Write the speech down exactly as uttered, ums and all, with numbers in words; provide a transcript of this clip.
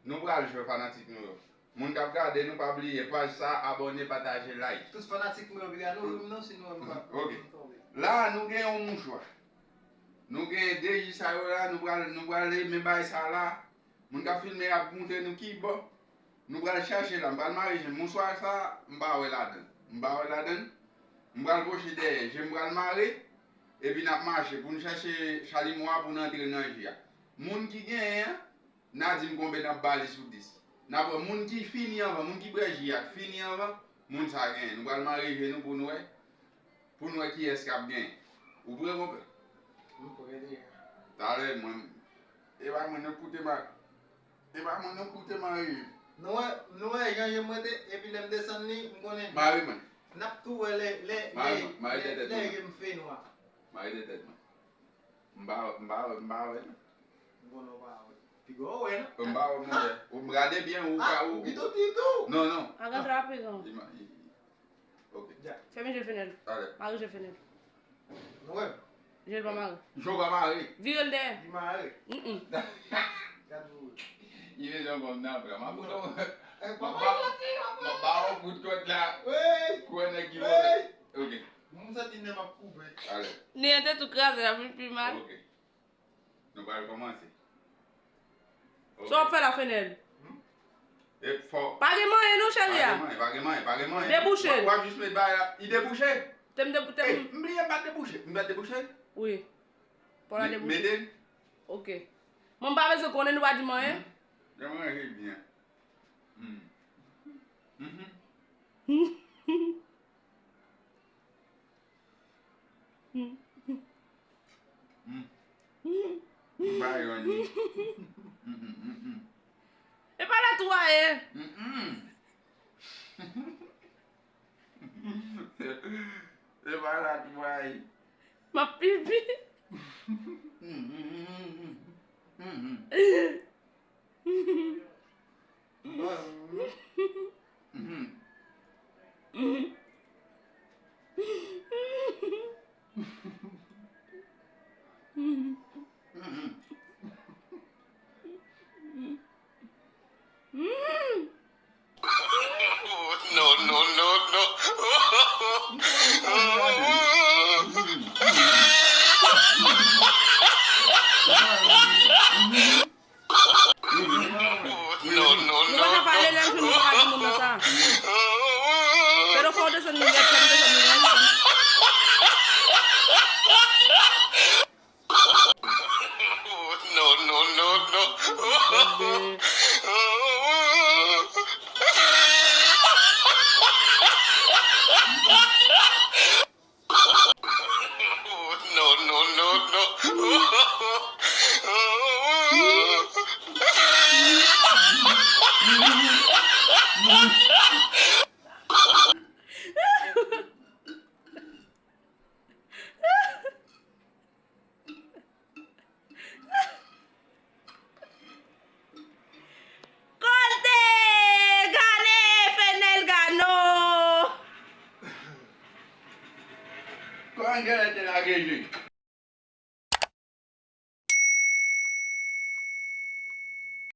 Nou pral jwe fanatik nou yo. Moun k ap gade nou, pa bliye paj sa, abòne, pataje, like. Tout fanatik mwen yo, piga nou rim non, si nou wè m pa tonbe. La a, nou gen yon mouchwa. Nou gen de ji sa yo la, nou pral, nou pral men bay sa la. Moun k ap filme ap montre nou ki bò. Nou pral chache la, m pral mare je m. Mouchwa sa, m pa wè ladan. M pa wè ladan. M pral pwoche dèyè, je m pral mare. Epi n ap mache pou n chache chalimo a pou n antre nan ji a. Moun ki genyen an, n a di m konbyen n ap ba li sou dis. N a pran moun ki fini anvan, moun ki bwè ji a k fini anvan, moun sa genyen. Nou pral mare je nou pou n wè, pou n wè kiyès k ap genyen. Ou prè, konpè? M prè deja. Talè, mwen, e pa mwen nan koute mare. E pa mwen nan koute mare. Nou wè, nou wè jan je m rete, epi lè m desann li, m konnen. Mare mwen. N ap tou wè lè, lè, lè, lè, lè je m fenwa. Mare de tèt mwen. M pa, m pa, m pa wè non. M konnen w pa wè. Piga w wè non. M pa wè, monchè. Ou m gade byen, ou ka, ou. Ou pito ti tou. Non, non. Agan trape zon. Ok. Fèmen je l fenèl. Mare je l fenèl. Nou wè m. Je l pa mare. Je w pa mare. Vire l dèyè. Li mare. Mm-mm. Gad ou. Li bezwen kòm nan pran. M ap pran. M ap ba w kout kòd la. Wi. Kwè nèg ki vole. Ok. Mwen santi nen m ap koupe. Ale. Nen an te tou kraze, l ap vin pi mal. Ok. Nou pral kòmanse. Ok. Sa w ap fè la, Fenèl? Hmm? E fò. Pa gen manyen non, cheri a. Pa gen manyen, pa gen manyen, pa gen manyen. Debouche l. W ap jis met bagay la. Li debouche. Te m debou-, te m. Ey, m bliye m pa t debouche. M pa t debouche? Wi. Fò l a debouche. Mete l. Ok. Mwen m pa bezwen konnen, nou pa di m anyen. Hmm. Jan manje byen. Hmm. Mhm. Mm. M pa jwenn li. Mm, mm, mm, mm. E pa la tou a ye. Mm, mm. Se pa la tou a ye. M ap pipi. Mm, mm, mm, mm, mm. Mm, mm. No, no, no, no. No, no, no, no. Nou pa ka pale lè l fin, nou pa ka di moun nan sa. Fè nou fè w desann li nèt, fè m desann li nèt. No, no, no, no. No, no, no, no. Kote Gane Fenèl Gano? Kòman Gane te lage je?